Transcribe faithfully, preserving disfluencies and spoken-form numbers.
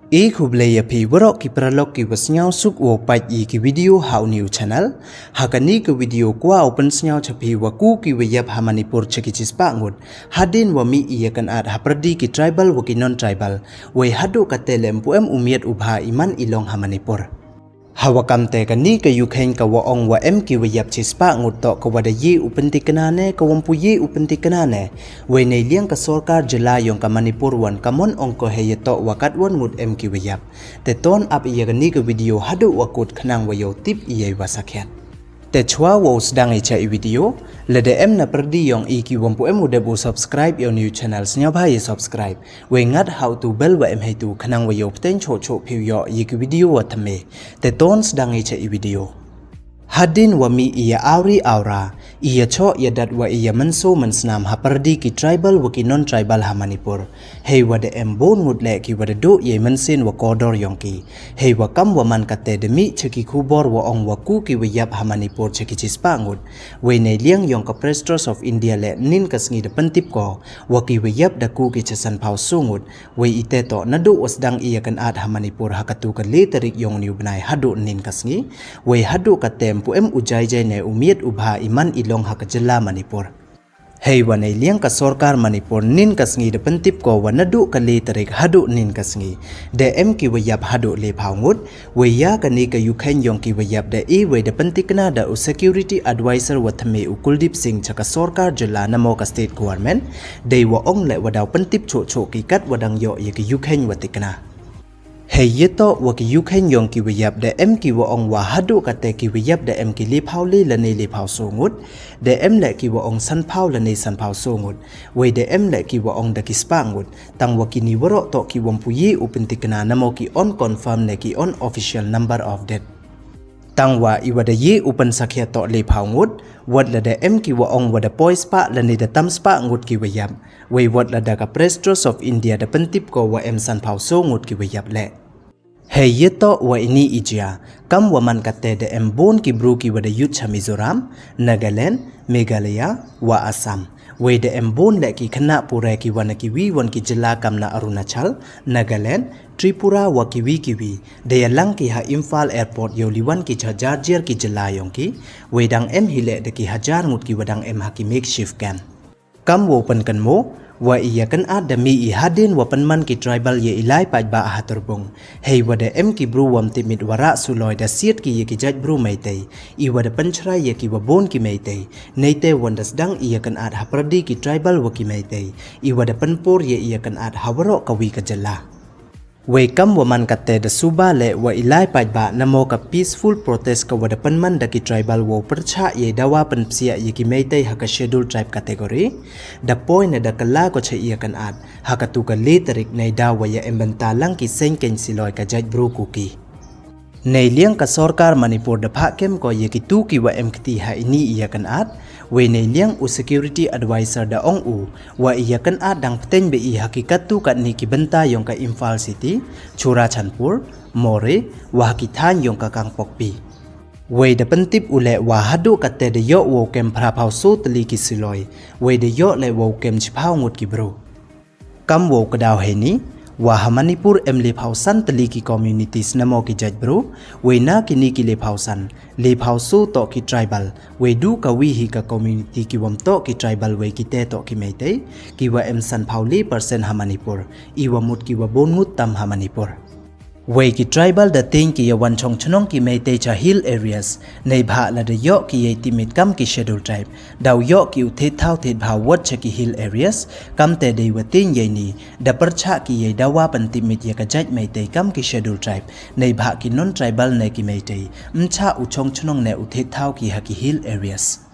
E khublei ya phi waroh ki paralok ki wa sngewsuk wow pait ya ki video ha u new channel. Ha kani ka video kwah u pynsngew cha phi wa ku ki wa yap ha Manipur cha ki chispah ngut. Hadien wa mih i yakynad ha pyrdi ki tribal wa ki non-tribal. Wei haduh kate le ym pu em u miat u bha i man i long ha Manipur. Ha wa kam te kani ka yukheiñ ka wa ong wa em ki wa yap chispah ngut toh ka wa da ye u pyntikna ne ka wa ym pu ye u pyntikna ne. Wei neiliang ka sorkar jylla yong ka Manipur wan ka mon ong ko hei ya toh wa katwon ngut em ki wa yap. Te ton ap i ya kani ka video haduh wa kut khnang wa yoh tip i ya i wa sakhiat. Te chwa wow sdang i cha i video, lada em na pyrdi yong i ki wa ym pu em u dep u subscribe ya u new channel, sngewbha ya subscribe. Wei ngat ha u tu bell wa em hei tu khnang wa yoh pteng choh choh phi u yoh ya ki video wa thymme. Te ton sdang i cha i video. Hadien wa mih i ya awri awra, i ya choh ya dat wa i ya mynsaw mynsnam ha pyrdi ki tribal wa ki non-tribal ha Manipur. Hei wa da em bun ngut le ki wa da duh ya i mynsiem wa kordor yong ki. Hei wa kam wa man kate da mih cha ki khubor wa ong wa ku ki wa yap ha Manipur cha ki chispah ngut. Wei neiliang yong ka Press Trust of India le nin ka sngi da pyntip ko wa ki wa yap da ku ki cha sanphaw soo ngut. Wei ite toh naduh wa sdang i yakynad ha Manipur ha katu ka le tarik yong u ni u bnai haduh nin ka sngi. Wei haduh kate ym pu em u jai jai ne u miat u bha i man i long ha ka jylla Manipur. Hei wa neiliang ka sorkar Manipur nin ka sngi da pyntip ko wa naduh ka le tarik haduh nin ka sngi da em ki wa yap haduh le phaw ngut. Wei ya kani ka yukheiñ yong ki wa yap da e wei da pyntikna da u security advisor wa thymme u Kuldeep Singh cha ka sorkar jylla namo ka state government. Dei wa ong le wa daw pyntip choh choh ki kat wa dang yoh ya ki yukheiñ wa tikna. Hei ya toh wa ki yukheiñ yong ki wa yap da em ki wa ong wa haduh kate ki wa yap da em ki le phaw le lane le phaw soo ngut. Da em le ki wa ong sanphaw lane sanphaw soo ngut. Wei da em le ki wa ong da ki spah ngut. Tang wa kini waroh toh ki wa ym pu ye u pyntikna namo ki unconfirm ne ki unofficial number of death. Tang wa i wa da ye u pynsakhiat toh le phaw ngut, wat la da em ki wa ong wa da poi spah lane da tam spah ngut ki wa yap. Wei wat la da ka Press Trust of India da pyntip ko wa em sanphaw soo ngut ki wa yap le. Hei ya toh wa ini i jia, kam wa man kate da em bun ki bru ki wa da yut cha Mizoram, Nagaland, Meghalaya, wa Assam. Wei da em bun le ki khynnah pure ki wa na ki wi won ki jylla kam na Arunachal, Nagaland, Tripura wa ki wi ki wi. Da ya lang ki ha Imphal Airport yow li wan ki cha jar jar ki jylla yong ki. Wei dang em hi le da ki hajar ngut ki wa dang em ha ki makeshift camp. Kam wow pynkynmaw, wa i yakynad da mih i hadien wa pynman ki tribal ya i lai paidbah ha Torbung. Hei wa da em ki bru wa ym tip mit wa rah suloi da siat ki ya ki jait bru Meitei. I wa da pynchrai ya ki wa bun ki Meitei. Neite wan da sdang i yakynad ha pyrdi ki tribal wa ki Meitei. I wa da pynpur ya i yakynad ha waroh ka wi ka jylla. Wei kam wa man kate da suba le wa i lai paidbah namo ka peaceful protest ka wa da pynman da ki tribal wow pyrchah ya i dawa pynpsiah ya ki Meitei ha ka Schedule Tribe category. Da poi na da kylla ko cha i yakynad ha katu ka le tarik nei daw wa ya em bynta lang ki seng keng suloi ka jait bru Kuki. Neiliang ka sorkar Manipur da phah kem ko ya ki tu ki wa em kti ha ini i yakynad. Wei neiliang u security advisor da ong u, wa i yakynad dang pteng be i ha ki katu katni ki bynta yong ka Imphal City, Churachandpur, Moreh, wa ha ki thaiñ yong ka Kangpokpi. Wei da pyntip u le wa haduh kate da yoh wow kem phra phaw soo tylli ki suloi. Wei da yoh le wow kem chiphaw ngut ki bru. Kam wow kdaw heini, wa ha Manipur em le phaw san tylli ki communities namo ki jait bru. Wei na kini ki le phaw san, le phaw soo toh ki tribal. Wei du ka wi hi ka community ki wa ym toh ki tribal wei kite toh ki Meitei, ki wa em sanphaw le percent ha Manipur. I wa mut ki wa bun ngut tam ha Manipur. Wei ki tribal da teng ki ya wan chong chnong ki Meitei cha hill areas. Neibhah la da yoh ki ya i tipmit kam ki Schedule Tribe, daw yoh ki u thied thaw thied bha wat cha ki hill areas. Kamte dei wa teng ya ini, da pyrchah ki ya i dawa pyntipmit ya ka jait Meitei kam ki Schedule Tribe. Neibhah ki non-tribal ne ki Meitei, ym chah u chong chnong ne u thied thaw ki ha ki hill areas.